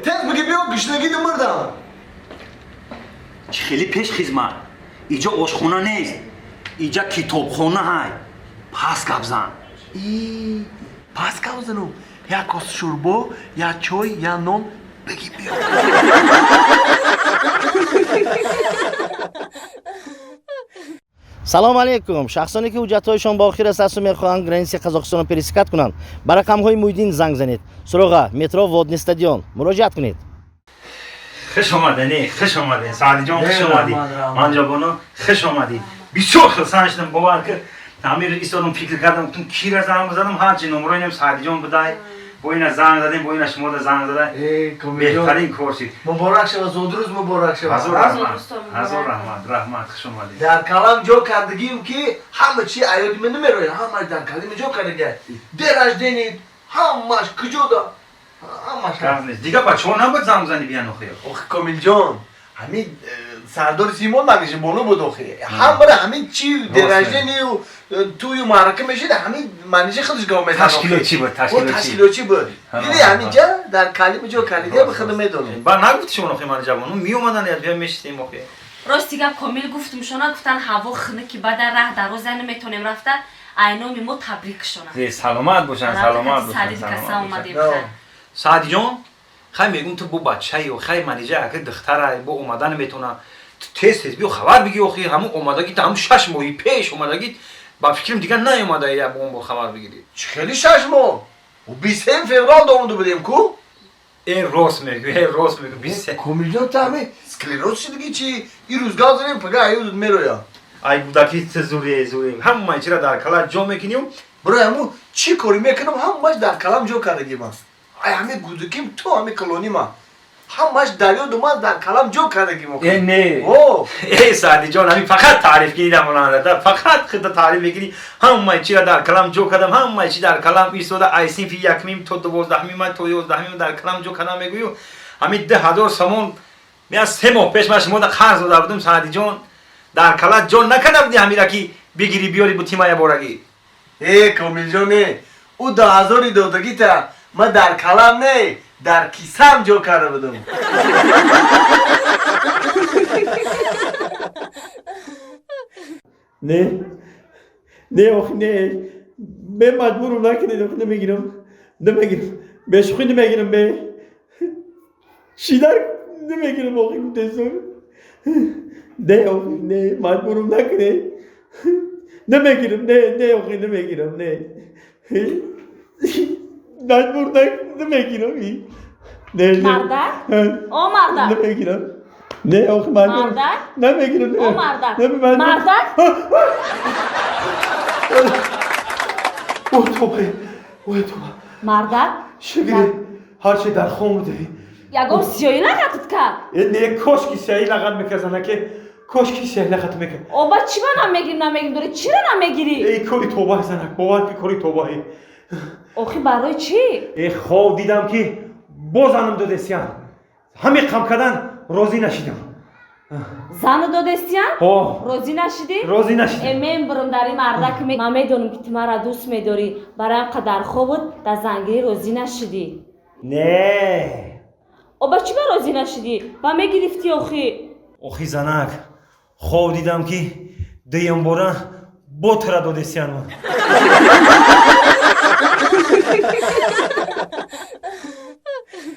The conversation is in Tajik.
Тез биги биё, гушнагӣ мурдам. Чӣ хеле пеш хизмат? Иҷа ошхона нест, иҷа китобхона ҳай. Пас гап зан. И пас гап занум. Як кос шӯрбо, як чой, як нон, биги биё. Салом алейкум. Шахсоне ки ҳуҷҷатҳояшон ба охир расасту мехоҳанд границаи Қазоқистонро пересекать кунанд, ба рақамҳои Муҳиддин занг занед. Суроға: метро Водный стадион. Муроҷиат кунед. Хуш омаден, хуш омаден, Саъдиҷон, хуш омадӣ. Раҳмат, раҳмат. Манҷабоно, хуш омадӣ. Бисёр хурсанд шудам, бовар ки ҳамир истодам, фикр кардам, гуфтам, кира занг бизанам, ҳарчи номроинам Саъдиҷон будай, бо ина занг задем, бо ина шумода занг задай. Э, Комилҷон. Беҳтарин кор шид. Муборак шава, зодрӯз муборак шава. Ҳазор раҳмат. Зодрӯзтон муборак. Ҳазор раҳмат, раҳмат, хуш омадед. Дар калам ҷо кардагим, ки ҳама чи аёди мен намерояд, ҳамаш дар калами ҷо кардагия. День рождения, ҳамаш куҷода, ҳамаш. Гап нест. Дига бачаҳо набуд, занг бизанӣ, биян охир? Охи, Комилҷон, ҳамин сардори Симон манижибону буд. Охи, ҳамара ҳамин чи день рождению, тӯю маърака мешид, ҳамин манижи худаш гав мезад. Ташкилотчӣ буд, ташкилотчӣ. Ташкилотчӣ буд. Диди, ҳаминҷа дар калими ҷо кардагия, ба худ медонем. Ба нагуфти шумо, охи, манҷабону меомадан, бия мешистем охи. Рости гап, Комил, гуфтум, шона гуфтан, ҳаво хунуки, бада раҳ дароза, наметонем рафта, айноми мо табрикшона. Саломат бошанд, саломат бошанд. Садид каса Саломат бошанд. омадем. Саъдиҷон, хай, мегум, ту бо бачаи, хай, манижа ака духтара бо омада наметона. Ту тез тез биё, хабар биги. Охи, ҳамун омадагӣ, ҳамун 6 моҳи пеш омадагӣ, ба фикрам, дигар наомада, я бо он бо хабар бигирӣ. Чӣ хели 6 моҳ? 23 феврал омода будем ку. Э, рост мегӯ, э, рост мегӯ, 23. Комилҷон, та ҳамин склероз шидагӣ чи? Ирӯз гап занем, пага аюз мероя. Ай гудаки, ту зуре, зуре, ҳамаи чира дар кала ҷо мекунӣ. Барои ҳамун чӣ корӣ мекунам, ҳамаш дар калам ҷо кардагима. Ай ҳамин гудаким то ҳамин калонима, ҳамаш дар ёду ман дар калам ҷо кардагим. Э, не. О. Э, Саъдиҷон, ҳамин фақат таъриф кунӣ, дамонанда фақат худта таъриф мекунӣ. Ҳамаи чира дар калам ҷо кардам, ҳамаи чи дар калам истода, ай синфи якмим то 12-мима, то 11-мима дар калам ҷо кардам, мегӯю. Ҳамин 2000 сомон меа 3 моҳ пеш ман шумода қарз дода будум, Саъдиҷон, дар кала ҷо накарда будӣ, ҳамира ки бигирӣ, биёри, бутима яборагӣ. Э, Комилҷон, э, ӯ 2000-и додагита ман дар калам не, дар кисам ҷо карда будам. Не, не, охи, не, бе, маҷбурум накунед, охи, намегирам, намегирам, бешухӣ намегирам, бе чидар намегирам, охи, гуфтесам. Не, охи, не, маҷбурум накунед, намегирам, не, не, охи, намегирам, не, маҷбур намегирам, не, не. Мардак? О, мардак! Намегирам, не, охи, маҷбур Мардак? намегирам, не. О, мардак! Не, маҷбур. Мардак! Ой, тоба, ой, тоба. Мардак! Шигири, ҳарчи дар хом буде. Ягон сиёӣ лағатат кард? Э, не, кошки сиёҳӣ лағат мекард, занаке, кошки сиёҳӣ лағат мекард. Оба, чӣ ба намегирим, намегирим дорӣ? Чиро намегирӣ? Эй, кори тобаҳ, занак, бовар ки, кори тобаҳӣ. Охи, барои чӣ? Э, хоб дидам, ки бозанам додесиян, ҳамин қам кардан розӣ нашидам. Зану додестиян? Ҳо. Розӣ нашидӣ? Розӣ Э, нашидам. Мен бурум дар ин мардак, ман медонам, ки ту мара дӯст медорӣ, бароям қадар хобут дар зангирӣ розӣ нашидӣ. Не. Оба, чӣ ба розӣ нашидӣ? Ба мегирифтӣ, охи. Охи, занак, хоб дидам, ки дуюмбора ботра додесиян ман.